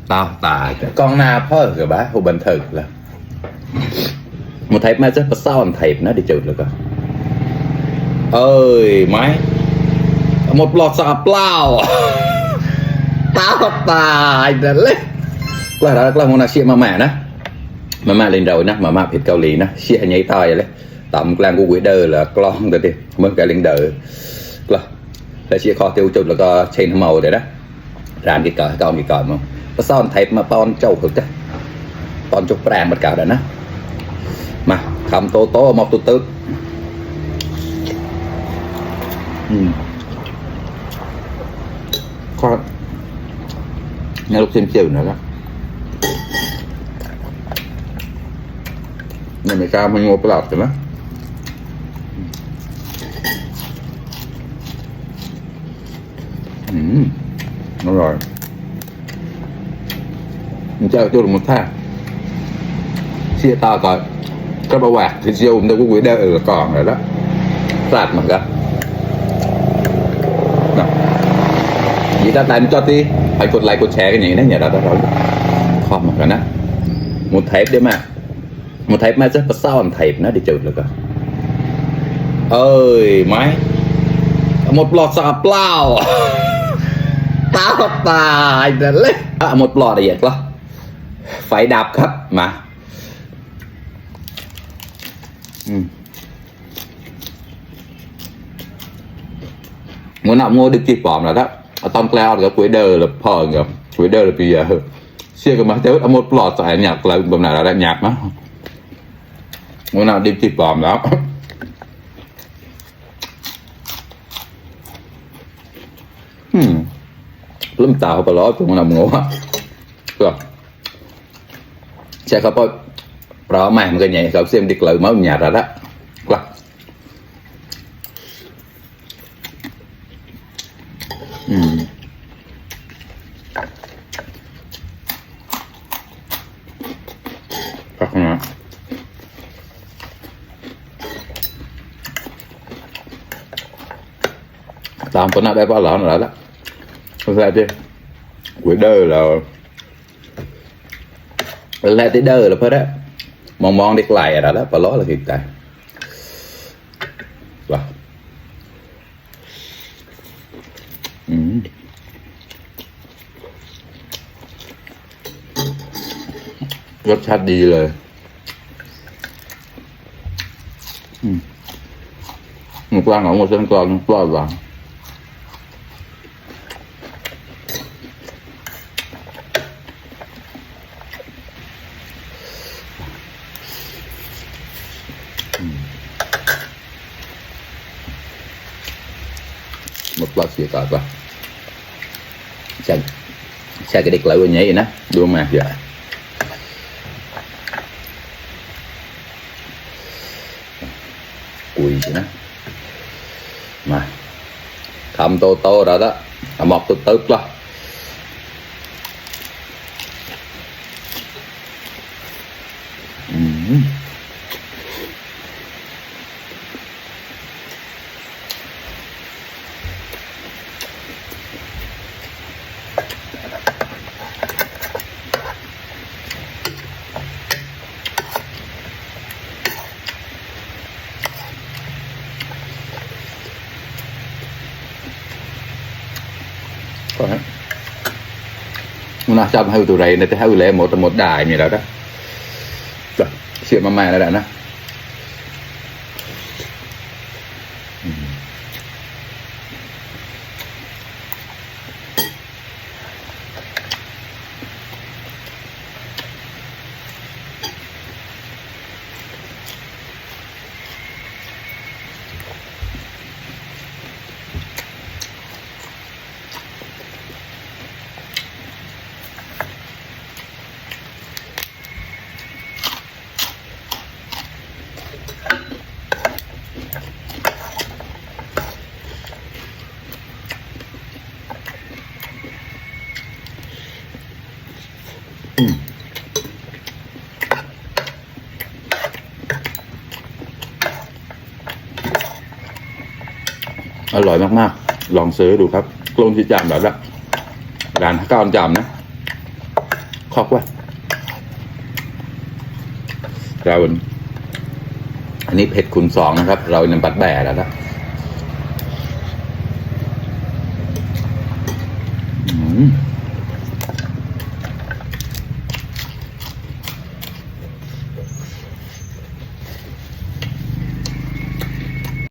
tao tải con na phơ cái bá hồ bình thường là một thầy mà rất là sao anh thầy nó đi chụp được à ơi máy một lọt sạp lao tao tải rồi lấy là một là chuyện mà mẹ lên rồi nè màผิดเกาหลีนะเชี่ยnhảy tayเลยต่ำกลางกูquỷ đơ là clon rồi đi mới cái lên đờ là chia kho tiêu chụp là có trên màu đấy đó rán cái cờ con cái cờ mà có sao anh thấy mà ton trâu hực đấy ton chụp ràng một cả đấy nè mà cầm tô một tút tút con nghe lúc xem chiều nữa đó này mày cao mình ngộp lọt rồi đó đúng rồi mình chơi cho được một thang chia to coi các bao quạt thì siêu đâu có quỷ đeo là còn rồi đó sạt mà cả vậy ta làm cho tí phảiกดไลค์กดแชร์กันอย่างนี้นะอย่าด่าเราคอมกันนะmột thép đấy mà một thép mà rất là sao anh thép nó đi chụp được à ơi máy một lọt sạp lao tao tải rồi lấy một lọt là vậy đó phải đạp khắp mà muốn nào mua được kịp bỏm là đó ở trong cloud cái quỷ đơ là phở rồi quỷ đơ là bây giờ xưa cái mà tới một lọt tại nhạc là bầm nào là nhạc đó muốn nào đi kịp bỏm đó lắm tàu bà lói cũng nằm ngủ rồi sẽ có bôi rõ màn cái nhảy cậu xem đi lợi máu nhà ra đó là tạm có nào đây bao lợn rồi đó ra đi quỷ đơ là tới đơ là phải đó mong đi lại rồi đó và đó là hiện tại và rất chát điเลยmột con ở một sân con to vàng một lát xịt cả vào chạy cái địch lại với nhảy nè đua mà dạ cùi vậy nè mà thầm tô rồi đó một từ từ lo nó trong hưu tụi này này hưu lệ một đài như đó đó rồi chuyện mà nó đã nèอร่อยมากๆลองซื้อดูครับกลมที่จำแบบละร้านก้อนจำนะ ขอบว่าเราอันนี้เผ็ดคูณสองนะครับ เรานำบัดแบ่แล้วนะอืม